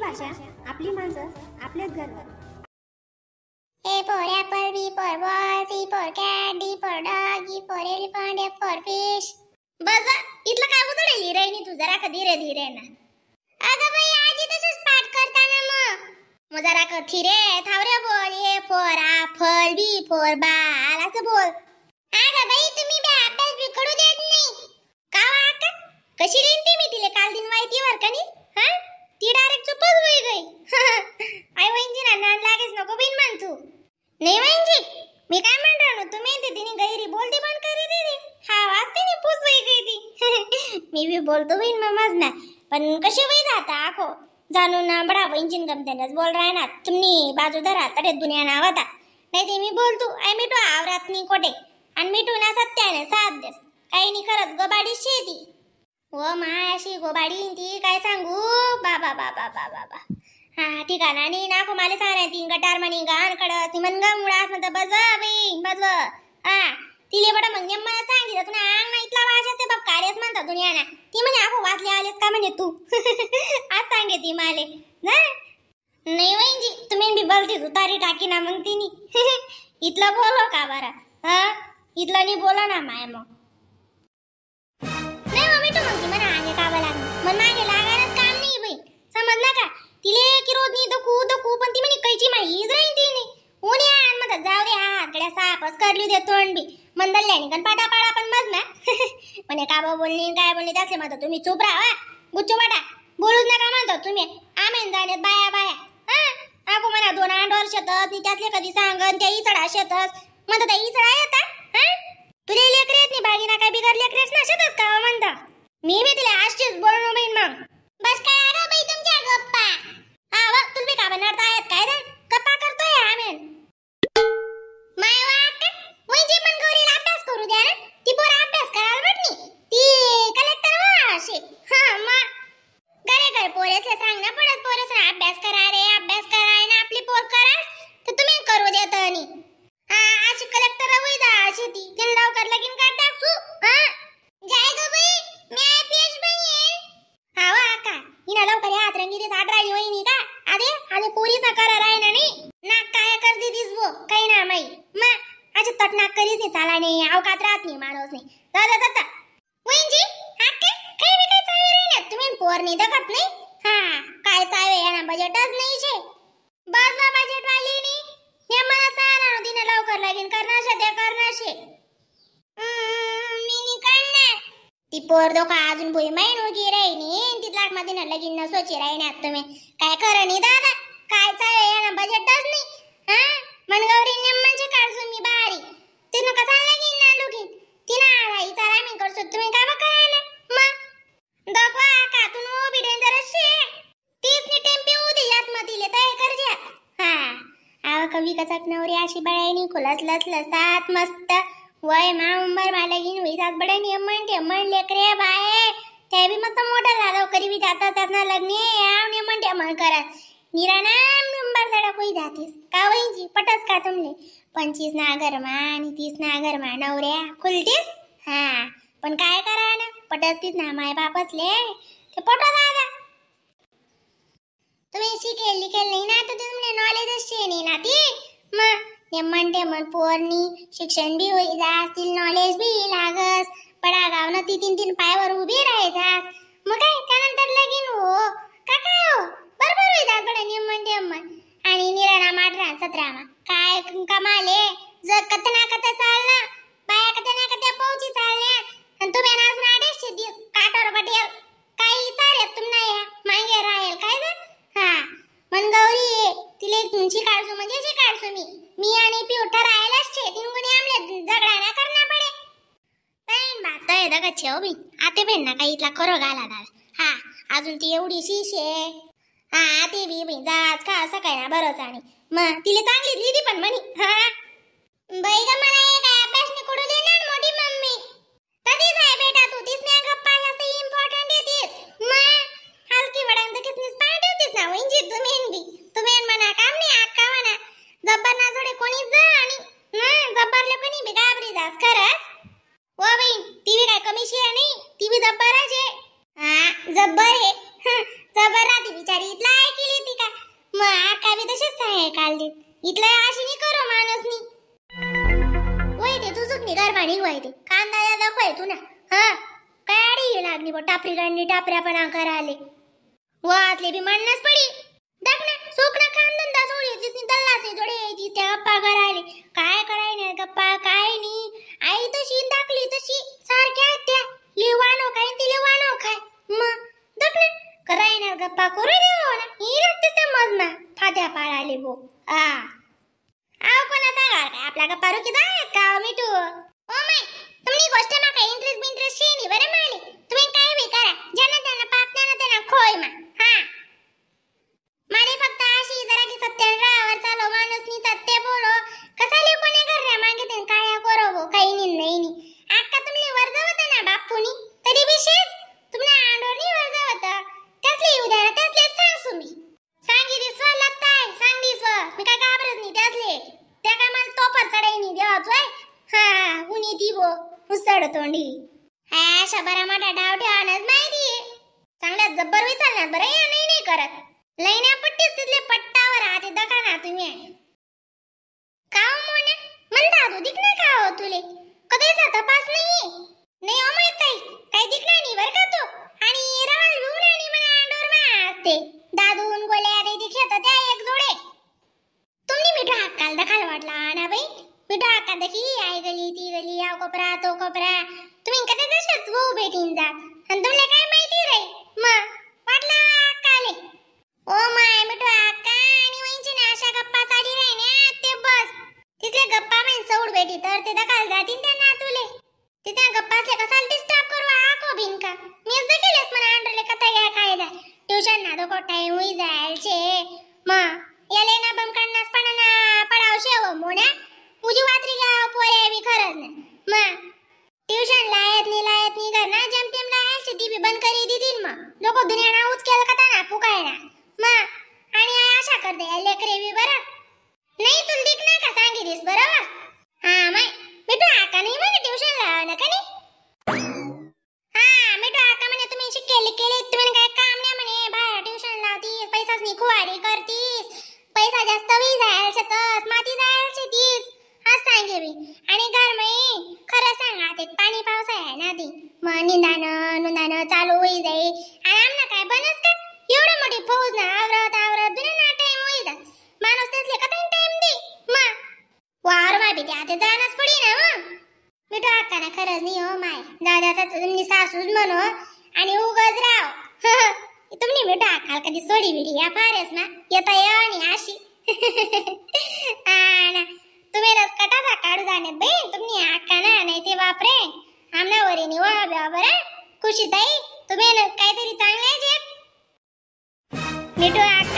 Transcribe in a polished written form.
भाषा, आपली माणसं, आपलेच गर्व. A for apple, B for ball, C for cat, D for dog, E for elephant, F for fish. बस इथलं काय उधळली रे तू, जरा का धीरे धीरे ना. अगं बाई आजी तसंच पाठ करताना मग मग जरा क थिरे थावरे बोल. A for apple, B for ball असं बोल. अगं बाई तुम्ही बी अभ्यास बी करू देत नाही. का वा आका कशी लिहिन ती मी तिले काल दिन माहिती वर का नी? हा ती डायरेक्ट चुपच होई गई. आई वहिनी ना नान लागेच नको बिन म्हण तू. नाही वहिनी मी काय म्हणणार ना, तुम्ही ते तिने गैरी बोलती बंद करी दिली. हा वाजते नी पूस होई गई ती. मी बी बोलतो बहीण ममाच ना, पण कशी होई जाता आखो जाणून ना बडा वहिनी गमत्यानच बोल राय ना. तुम्ही बाजू धरा तडे दुनिया नावाता नाही ते मी बोलतो. आई मिठू आवरात नी कोठे आणि मिठू ना सत्याने साथ देस काही नाही करत. गोबाडी शेती व मायाशी गोबाडी ती काय सांगू बाबा बाबा बाबा बाबा. हा ठिकाणा आणि नाको माले सांग ती गटार म्हणी गाण कडत ती मन मुळात म्हणत बजव बाई बजव. हा तिले बडा मग मला सांगितलं तुला अंग ना इथला वाज असते बाप कार्यच म्हणतात दुनिया ना. ती म्हणे आखो वाचले आलेस का म्हणे तू. आज सांगे ती माले ना. नाही वहिनी तुम्ही बी बोलतीच उतारी टाकी ना मग तिनी. इथलं बोलो का बरं? हा इथलं नाही बोला ना माय मग. नाही मग मिठू मग ती म्हणा आगे कावं लागलं मन मागे लागायलाच काम नाही बाई. समजलं का? तिले की रोज नी दकू दकू पण ती म्हणे कैची माहीच राहीन तिने. कोणी आण म्हणतात जाऊ दे हा हातगड्या सापच करली दे तोंड बी मंदल्याने कन पाटा पाडा पण मज ना. म्हणे का बा बोलली काय बोलली त्यासले म्हणतो तुम्ही चुप राहा गुच्छ वाटा बोलूच नका म्हणतो तुम्ही. आमेन जाण्यात बाया बाया. हा आगो म्हणा दोन आंडोर शेतस नी त्यातले कधी सांगन त्या इचडा शेतस म्हणतात त्या इचडा येता. हा तुला लेकर येत नाही बागीना काय बिगर लेकरेच ना शेतस का म्हणता. मी बी तिला आजचीच बोलणं बाईन मग. बस काय अगं बाई तुमच्या गप्पा. हा वा तुला बी का बनवता आहेत काय रे गप्पा करतोय आमेन. माय वा अक्का वहिनी मन गौरीला अभ्यास करू द्या ना. ती पोर अभ्यास करायला भेटली ती कलेक्टर वा अशी. हा मग घरे घर पोरेसले सांग ना पडत पोरेसला अभ्यास करा रे अभ्यास करा ना आपली पोर करा तर तुम्ही करू देत आणि हा अशी कलेक्टर होई जा अशी ती तिला लवकर लगीन का टाकू. हा जाय ग बाई मी आयपीएस बनेन. हा वा अक्का हिना लवकर हात रंगी ते साठ राहिली वहिनी का आदे आदे पोरीचा करा राहिना नाही नाक काय कर दिदीस बो काही ना माई मग अशी तटनाक करीत नाही चाला नाही अवकात राहत नाही माणूस नाही दादा दादा वहिनी अक्का काही बी काय चावी राहिल्यात तुम्ही पोर नाही दखत नाही. हा काय चावे यांना बजेटच नाही शे बस ना बजेट वाली नी हे मला सांगा तिने लवकर लगीन करणार शे ते करणार शे. मी निकलणार. ती पोर दोघा अजून भुई माईन उगी राहिनी तिथला मध्ये ना लगीन न सोची राहिण्यात तुम्ही काय खरं नाही दादा काय चावे यांना बजेटच नाही. हा मनगौरी म्हणजे काढसू मी बारी तिनं कसा लगीन ना लुगीन तिनं आला इचारा मी करसो तुम्ही काय करा ना मग दाखवा का तू बी डेंजरस शे तीच नी टेम्पी उदी यात मधीले तय कर ज्या. हा आव कवी कचाक नवरी अशी बळायनी खुलस लस लसात मस्त वय मा उंबर मा लगीन होई सात बडे नियम टेमण लेकरे बाय ते बी मस्त मोठा झाला करी बी जातात त्यांना लग्ने आव नियम टेमण करत निराना उंबर धडक होई जातीस का वहींची पटस का तुमले 25 ना घरमा आणि 30 ना घरमा नवऱ्या खुलतीस. हा पण काय करा ना पटतीस ना माय बापसले ते पटो दादा तुम्ही शिकेल लिखेल नाही ना तर तुमले नॉलेजच शे नाही ना ती मग नेमन टेमन पोरनी शिक्षण बी होई जातील नॉलेज बी लागस पडा गाव ना ती तीन तीन पायावर उभी राहायचास मग काय त्यानंतर लगीन हो का काय हो बरोबर होई जात बडा नेमन टेमन. आणि निराणा माठरा सतरामा काय कमाले जग कतना कथा चालना बाया कतना कथा पोहोची चालल्या आणि तुम्ही अजून 250 दिवस काटावर पटेल काही चालेल तुम्हाला या मागे राहील काय ना. हा मनगौरी तिले शिकाडसू म्हणजे शिकाडसू मी मी आणि पिऊ ठरायलाच छे तीन गुणी आमले झगडा ना करना पडे तैन बात आहे दगत छे हो बी आते बेन ना काही इथला खरं घाला दादा. हा अजून ती एवढी शिशे हा ते बी बी जाच का असं काय ना बरंच आणि मग तिले चांगली लिहिली पण म्हणी. हा बाई ग मला एक अभ्यास नाही करू देणार मोठी मम्मी. कधीच आहे बेटा तू तीच नाही गप्पा जास्त इम्पॉर्टंट येतीस मग हलकी वडांत किसनीस पाय ठेवतीस ना वहिनी तुम्ही बी तुम्ही म्हणा काम नाही अक्का म्हणा जब्बर ना जोडे कोणी जा आणि ना जब्बरले कोणी बी घाबरी जास खरंच व बाई ती बी काय कमी शिया नाही ती बी जब्बरच आहे. हा जब्बर आहे जब्बर राहते बिचारी इथला ऐकली. मग आका बी तसेच आहे काल दिन इथलं अशी नाही करो माणूस नी वय ते तुझुक नी गरबाणी वय ते कांदा या दाखवाय तू ना. हा काय आडी लागली बो टापरी गांडी टापऱ्या पण कराले वाचले बी माननास पडी दाख ना सुख ना काम धंदा सोडी तिसनी दल्लासे जोडे ती त्या गप्पा करायले काय कराय नाही गप्पा काय नी आई तशी दाखली तशी सारख्या आहेत त्या लिवानो काय ती लिवानो काय मग दाख ना कराय ना गप्पा करू देव ना ही लागते त्या मजना फाट्या पाळाले बो. आ आव कोणा सांगा काय आपला गप्पा रुकी जाय का मिठू? ओ my तुमनी गोष्ट मा काय इंटरेस्ट बिंटरेस्ट शे नाही बरं माले तुम्ही काय बी करा ज्यांना त्यांना पाप त्यांना त्यांना खोय मा. हा मारे फक्त अशी जरा की सत्यावर चालो माणूस नी सत्य बोलो कसाले कोणी करण्या मागे ते काळ्या करो काही नी नाही नी अक्का तुमले वर जावत ना बापूनी तरी बी शेज तुमने आंडोनी वर जावत त्यासले येऊ द्या त्यासले सांगसू मी सांगी स्व लत्ताय सांगी स्व मी काय घाबरत नाही त्यासले त्या काय मला तोपर चढाई नाही देवाचोय. हा उनी ती बो उसड तोंडी हा अशा बरा मोठा डाव ठेवानच माहिती चांगल्या जब्बर होई चालणार बरं या नाही नाही करत लईण्या पट्टीच तिथले पट्टावर आते दखा ना तुम्ही का हो मोने म्हणता तू दिख ना का हो तुले कधीचा तपास नाही नाही हो माहित ताई काही दिखणार नाही बरं का तू आणि रवाल घेऊन आणि मला अंडोर मा असते दादून गोल्या नाही दिखेत त्या एक जोडे तुम्ही मिठू हक्काल दखाल वाटला ना बाई मिठू हक्का देखी आई गली ती गली या कोपरा तो कोपरा तुम्ही कधी जशाच भाऊ भेटीन जात आणि तुमले काय माहिती रे मग वाटला हक्काले. ओ my मिठू हक्का आणि वहींची ना अशा गप्पा चाली रे ना ते बस तिथले गप्पा मेन सौड भेटी तर ते दखाल जातीन त्या नातुले तिथे गप्पासले कसाल डिस्टर्ब करू आको बिन का मीच देखील मला अंडरले कथा घ्या काय जाय ट्युशन ना धोको टाइम होई जायचे मग याले ना बम काढण्यास पण ना पडावशे हो मोन्या उजी वात्री गाव पोरे बी खरंच ना मग ट्युशन लायत नाही लायत नाही कर ना जेमतेम लायचे ती बी बंद करी दिदीन मग लोक दुनिया ना उचकेल कथा ना फुकाय ना मग आणि आशा करते लेकरे बी बरं नाही तुला दिख ना का सांगितलीस बरं. हा माय मिठू आका नाही म्हणे ट्युशन लावा ना का नाही. हा मिठू आका म्हणे तुम्ही शिकेले केले तुम्ही काय काम नाही म्हणे बाहेर ट्युशन लावतीस पैसाच नाही खुवारी करतीस पैसा जास्त we जायला शेतस माती जायला शेतीस आज सांगे मी. आणि घर माई खरं सांगा ते पाणी पावसा आहे ना ती मग निंदानं नुंदानं चालू होई जाई आणि आमना काय बनस का एवढं मोठी फौज ना आवरत आवरत दुनिया ना टाइम होई जात माणूस त्यातले का टाइम दे मग वार मा बी आता जाणंच पडी ना मग मिठू अक्का ना खरंच नाही हो माय दादा तर तुम्ही सासूच म्हणो आणि उगच राव तुम्ही मिठू अक्काला कधी सोडी बिडी या फारच ना येता आणि अशी. हा ना तुम्ही रस कटाचा काढू जाणे बाई तुम्ही अक्का ना नाही ते बापरे आमना वरीनी वा बरं खुशी ताई तुम्ही काहीतरी चांगले जे मिठू अक्का